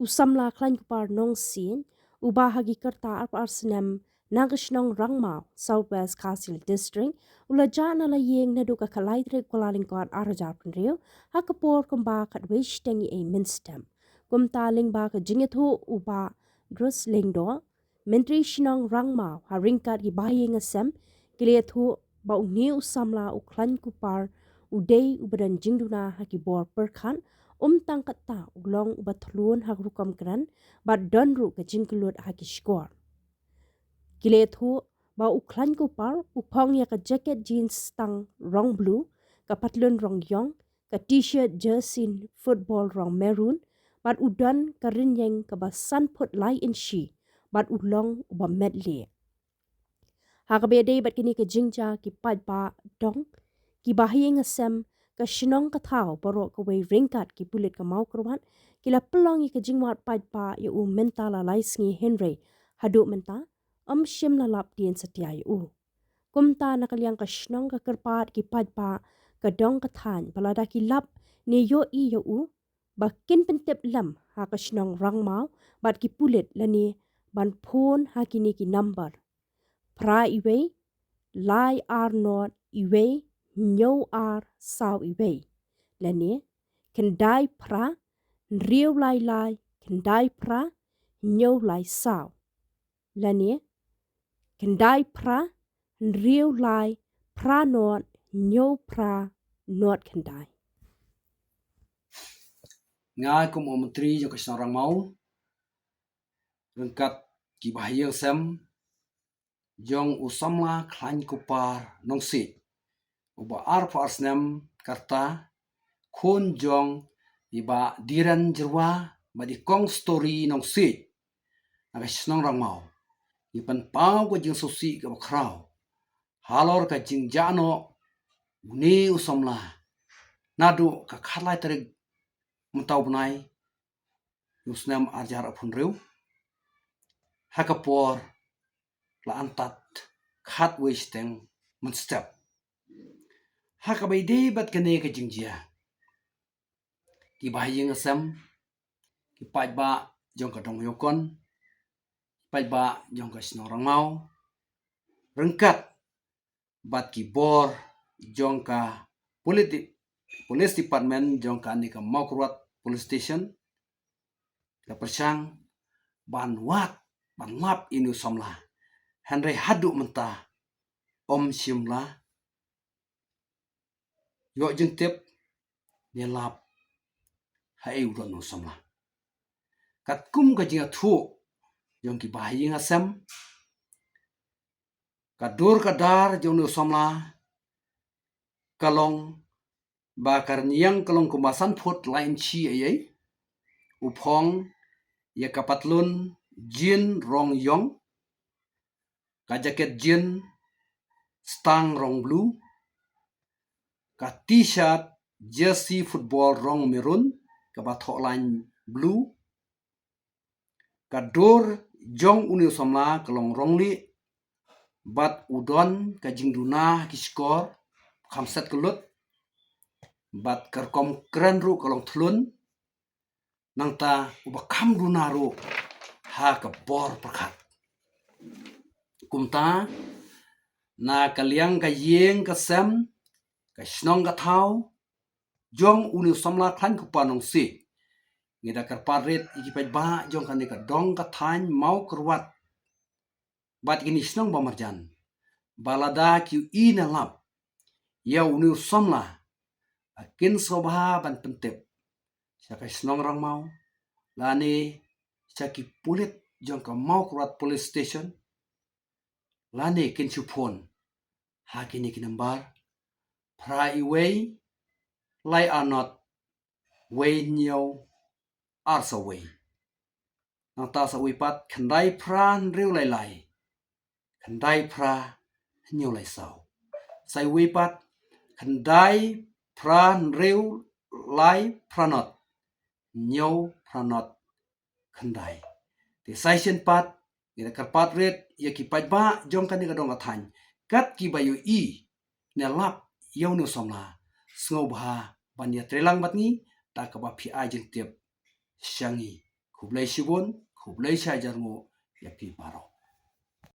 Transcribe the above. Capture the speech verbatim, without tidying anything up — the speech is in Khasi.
U samla Khlaiñ Kupar Nongsiej, uba ha ki kyrta arphew ar snem na ka shnong Rangmaw, South West Khasi Hills District, u la jah na la ïing naduh ka khatlai tarik Kyllalyngkot ar hajar phew hynriew, ha ka por kumba khatwei shiteng ïa mynstep. Kumta lyngba ka jingïathuh u Bah Drus Lyngdoh, Myntri Shnong Rangmaw, ha ryngkat ki bahaïing hasem, ki la ïathuh ba une u samla u Khlaiñ Kupar u dei uba don jingduna ha ki bor pyrkhat, ym tang katta u long uba thlun ha ka rukom kren, bad don ruh ka jingkyllut ha ki shkor. Ki la ïathuh ba u Khlaiñ Kupar u phong ïa ka jacket jeans stang rong blue, ka patlun rong ïong, ka t-shirt jersey football rong maroon, bad u don ka rynïeng kaba san phut lai inshi, bad u long uba met lieh. Ha kaba ïadei bad kine ki jingjia, ki paidbah dong, ki bahaïing hasem, ka shnong ka thaw baroh kawei ryngkat ki pulit ka Mawkyrwat, ki la pynlong ïa ka jingwad paidbah ïa u mynta la lai sngi, hynrei haduh mynta ym shym la lap dien satia ïa u. Kumta na ka liang ka shnong ka kyrpad ki paidbah, ka dong ka thaiñ, ba lada ki lap ne ïohi ïa u, ba kin pyntip lem ha ka shnong Rangmaw bad ki pulit, lane ban phone ha kine ki number: phra uwei, lai ar nod uwei, hynñiew ar saw uwei, lane khyndai phra, hynriew lai lai, khyndai phra, hynñiew lai saw, lane khyndai phra, hynriew lai, phra nod, hynñiew phra, nod khyndai. Nga kum u Myntri jong ka shnong Rangmaw, ryngkat ki bahaïing hasem jong u samla Khlaiñ Kupar Nongsiej, uba arphew ar snem, kyrta khun jong i Bah Diren Jyrwa bad i Kong Story Nongsiej, na ka shnong Rangmaw, ngi pynpaw ka jingsngewsih kaba khraw halor ka jingjia noh une u samla naduh ka khatlai tarik mynta u bnai u snem ar hajar arphew hynriew, ha ka por la antad khatwei shiteng mynstep. Ha kaba ïadei bad kane ka jingjia, ki bahaïing hasem, ki paidbah jong ka dong Ïewkon, ki paidbah jong ka shnong Rangmaw, ryngkat bad ki bor jong ka Police, Police Department jong kane ka Mawkyrwat Police Station, la pyrshang ban wad, ban lap ïa une u samla, hynrei haduh mynta ym shym la ïoh jingtip ne lap haei u don une u samla. Katkum ka jingïathuh jong ki bahaïing hasem, ka dur ka dar jong une u samla ka long ba ka rynïeng ka long kumba san phut lai inshi eiei. U phong ïa ka patlun jean rong ïong, ka jacket jean stang rong blue, ka t-shirt jersey football rong maroon kaba thoh lain blue. Ka dur jong une u samla ka long rong lieh, bad u don ka jingduna ha ki shkor, kham set kyllut, bad ka rukom kren ruh ka long thlun, nangta uba kham duna ruh ha ka bor pyrkhat. Kumta, na ka liang ka ïing ka sem, ka shnong ka thaw jong une u samla Khlaiñ Kupar Nongsiej, ngi da kyrpad rit ïa ki paidbah jong kane ka dong ka thaiñ Mawkyrwat bad kine ki shnong ba marjan, ba lada ki ïohi ne lap ïa une u samla, ba kin sngewbha ban pyntip sha ka shnong Rangmaw, lane sha ki pulit jong ka Mawkyrwat Police Station, lane kin shu phone ha kine ki nambar: phra uwei, lai ar nod, wei hynñiew, ar saw wei. Nangta sa uwei pat: khyndai phra hynriew lai lai, khyndai phra hynñiew lai saw. Sa uwei pat: khyndai phra hynriew lai phra nod, hynñiew phra nod khyndai. Te sa shisien pat, ngi da kyrpad rit ïa ki paidbah jong kane ka dong ka thaiñ, kat kiba ïohi ne lap ïa une u samla, sngewbha ban ïatreilang bad ngi da kaba phi ai jingtip sha ngi Khublei shibun, khublei shihajar nguh ïa phi baroh.